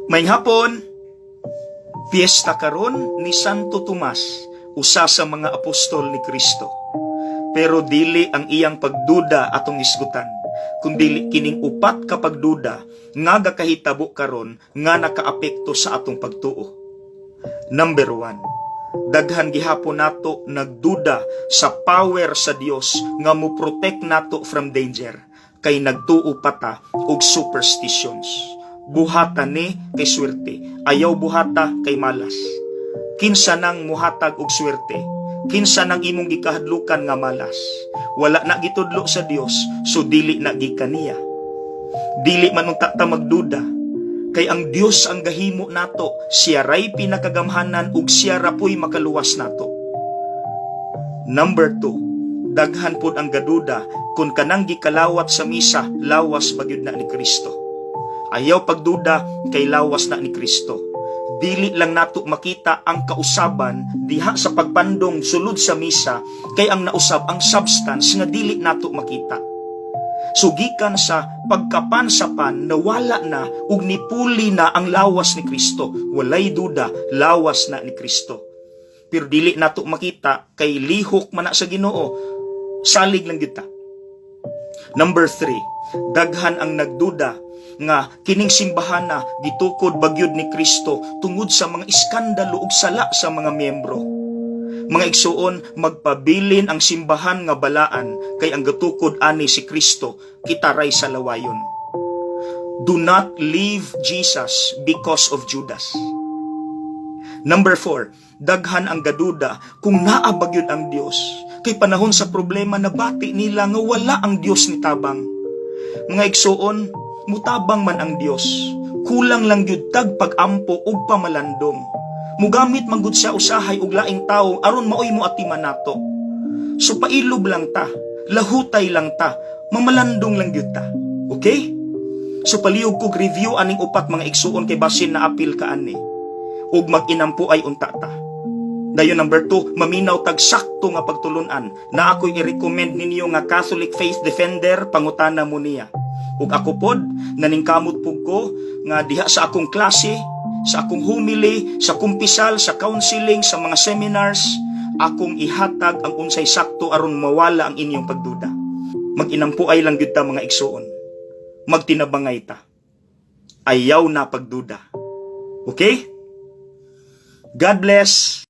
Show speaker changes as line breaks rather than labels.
Maayong hapon, piyesta karon ni Santo Tomas, usa sa mga apostol ni Kristo. Pero dili ang iyang pagduda atong isgutan, kundili kining upat ka pagduda nga gakahitabo karon nga nakaapekto sa atong pagtuo. Number 1, daghan gihapon nato nagduda sa power sa Dios nga mo protect nato from danger kay nagtuo pa ta og superstitions. Buhata ni kay swerte, ayaw buhata kay malas. Kinsa nang muhatag og swerte? Kinsa nang imong gikahadlukan nga malas? Wala na gitudlo sa Dios, so dili na gikan niya. Dili man unta ta magduda kay ang Dios ang gahimo nato, siya ray pinakagamhanan ug siya ra puy makaluwas nato. Number 2, daghan pod ang gaduda kung kanang gikalawat sa misa, lawas ba gyud na ni Kristo. Ayaw pagduda kay lawas na ni Kristo. Dili lang nato makita ang kausaban diha sa pagpandong sulod sa misa kay ang nausab ang substance nga dili nato makita. So gikan sa pagkapan sa pan, nawala na ug nipuli na ang lawas ni Kristo. Walay duda, lawas na ni Kristo. Pero dili nato makita kay lihok man na sa Ginoo. Salig lang gyud ta. Number 3, daghan ang nagduda nga kining simbahan na gitukod ba gyud ni Kristo tungod sa mga iskandalo ug sala sa mga miyembro. Mga igsuon, magpabilin ang simbahan nga balaan kay ang gatukod ani si Kristo, kita ray sa lawayon. Do not leave Jesus because of Judas. Number 4, daghan ang gaduda kung naa ba gyud ang Dios. Kay panahon sa problema, nabati nila nga wala ang Dios ni tabang. Mga igsuon, mutabang man ang Dios. Kulang lang gyud tag pag-ampo ug pamalandong. Mugamit man gud siya usahay og laing tawo aron maoy mo atiman nato. So pailob lang ta, lahutay lang ta, mamalandong lang gyud ta. Okay? So palihog kog review aning upat, mga igsuon, kay basin na apil ka ani. Ug mag-inampuay unta ta. Dayon number 2, maminaw tag sakto nga pagtulunan na ako'y i-recommend ninyo nga Catholic Faith Defender, pangutana mo niya. Ug ako pod, naningkamot pud ko nga diha sa akong klase, sa akong homily, sa kumpisal, sa counseling, sa mga seminars, akong ihatag ang unsay sakto aron mawala ang inyong pagduda. Mag-inampuay lang gyud ta, mga igsuon. Magtinabangay ta. Ayaw na pagduda. Okay? God bless.